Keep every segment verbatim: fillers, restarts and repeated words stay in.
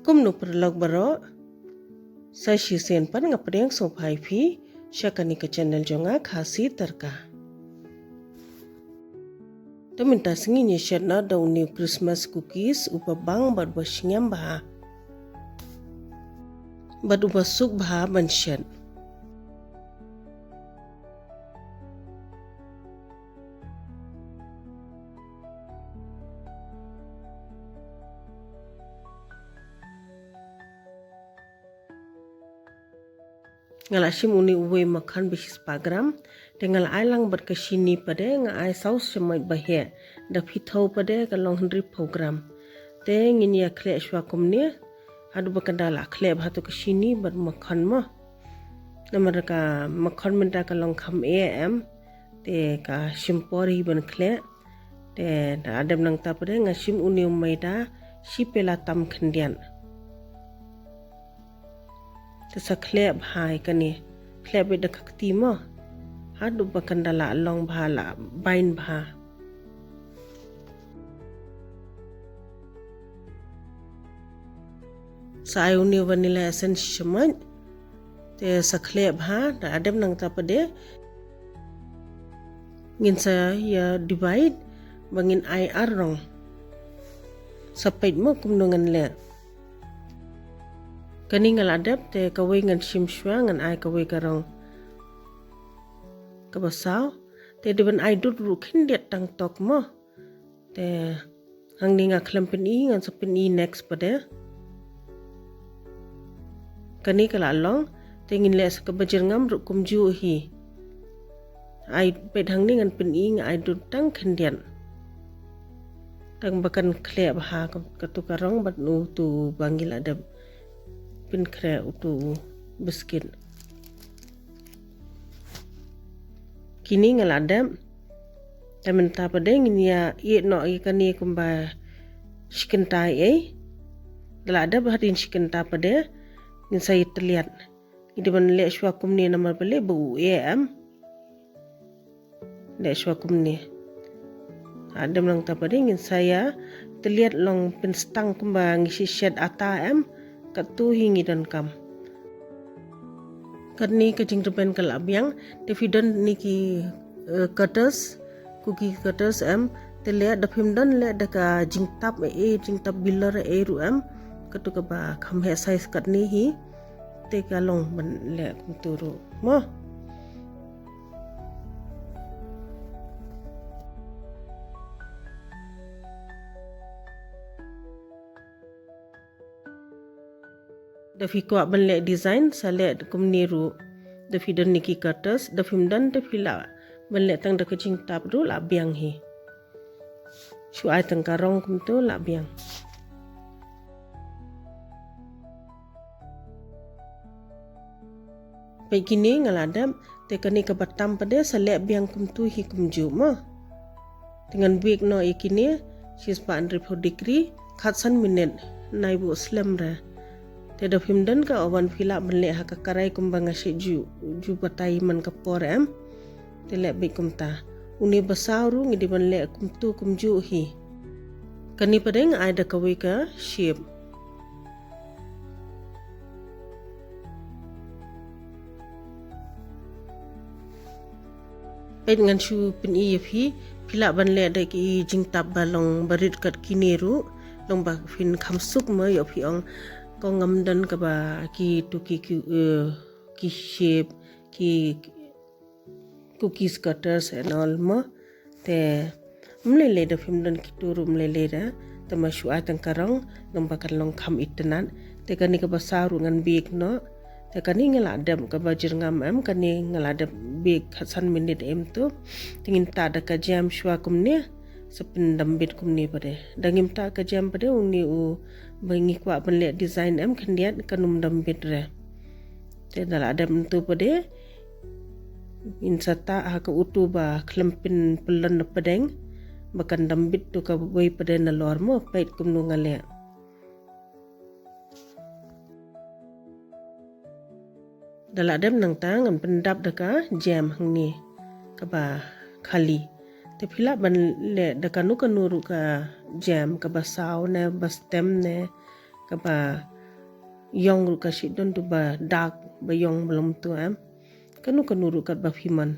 Kumno paralok baroh, sa shisien pat nga pdiang sngewbha ïa phi sha kane ka channel jong nga, Khasi Tyrka. Te mynta sngi ngin ïa shet noh da une u Christmas cookies uba bang bad uba sngem bha bad uba suk bha ban shet. Nga la shim une uwei makkhan ba shispah gram, te nga la ai lang bad ka shini pat de, nga ai saw shamoit ba heh, da phi thew pat de ka long hynriewphew gram. Te ngin ïa khleh shuwa kumne haduh ba kan da la khleh bha to ka shini bad makkhan mo. Namar ka makkhan mynta ka long kham eh em, te ka shim por hi ban khleh. Te da la dep nangta pat de nga shim une u maida shi pela tam khyndiat. Te sa khleh bha ïa kane, khleh beit da ka kti mo, haduh ba kan da la long bha, la bind bha. Sa ai une vanilla essence shamoit. Te sa khleh bha, da la dep nangta pat de ngin sa ïa divide ba ngin ai ar rong. Sa peit mo kumno ngan leh. Kane nga la dep, te kawei ngan shim shuwa, ngan ai kawei ka rong kaba saw. Te dei ban ai dud ruh khyndiat tang tok mo. Te hangne nga khlem pyni, ngan sa pyni next pat de. Kane ka la long, te ngin leh sa kaba jyrngam ruh kumjuh hi. Ai peit hangne ngan pyni, nga ai dud tang khyndiat, tang ba kan khleh bha ka, katu ka rong bad utu ba ngi la dep pynkhreh, utu u biscuit. Kine nga la dep. Te mynta pat de ngin ïa ïeh noh ïa kane kumba shi kynta ei. Da la dep hadien shi kynta pat de ngin sa ïa tylliat. Ngi dei ban leh shuwa kumne namar balei ba u eh em. Leh shuwa kumne. Hadien nangta pat de ngin sa ïa tylliat long pynstang kumba ngi shet ata em. Katu hi ngi donkam. Katne ka jingrben ka la biang, te phi don ne ki, eh, cutters, cookie cutters em, te leh, da phim don leh da ka jingtap ei, jingtap biler ei ruh em, katu kaba kham heh size katne hi, te ka long ban leh kumtu ruh mo. Da phi kwah ban leh design sa leh kumne ruh. Da phi don ne ki cutters, da phim don te phi lah ban leh tang da ka jingtap ruh la biang hi. Shu ai tang ka rong kumtu la biang. Peit kine nga la dep, te kane kaba tam pat de sa leh biang kumtu hi kumjuh mo. Te ngan bake noh ïa kine shispah hynriewphew degree khatsan minit, nai buh slem re. Te da phim don ka oven phi lah ban leh ha ka karai kumba nga shu ju, ju batai man ka por em. Te leh beit kumta. Une ba saw ruh ngi dei ban leh kumtu kumjuh hi. Kane pat de nga ai da kawei ka shape. Peit ngan shu pyni ïa phi, phi lah ban leh da ki jingtap ba long barit kat kine ruh, long ba phin kham suk mo ïoh phi ong ko ngam don kaba kitu ki, ki, eh, ki shape, ki cookies cutters and all mo. Te ym lei lei da phim don kitu ruh ym lei lei da. Te ma shu ai tang ka rong, long ba kan long kham itynnad. Te kane kaba saw ruh ngan bake noh. Te kane nga la dep kaba jyrngam em, kane nga la dep bake khatsan minit em tu. Te ngin tah da ka jam shuwa kumne, sa pyndam bit kumne pat de. Da ngim tah ka jam pat de une u ba ngi kwah ban leh design em khyndiat kan ym dam bit re. Te da la dep ntu pat de ngin sa tah ha ka utu ba khlem pynpyllun na pdeng ba kan dam bit tu kawei pat de nalor mo, peit kumno nga leh. Da la dep nangta ngan pyndap da ka jam hangne kaba khali. Te phi lah ban leh da kano kano ruh ka jam, kaba saw ne ba stem ne kaba ïong ruh ka shi don tu ba dark ba ïong ba lum tu em. Kanu kanu ruh kat ba phi mon.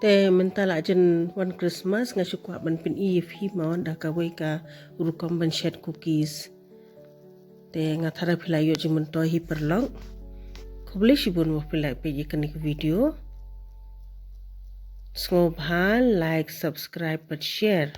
Te mynta la jan wan Christmas nga shu kwah ban pyni ïa phi mo da kawei ka rukom ban shet cookies. Te nga tharai phi la ïoh jingmyntoi hi paralok. Khublei shibun ba phi la peit ïa kane ka video. Sngewbha like, subscribe bad share.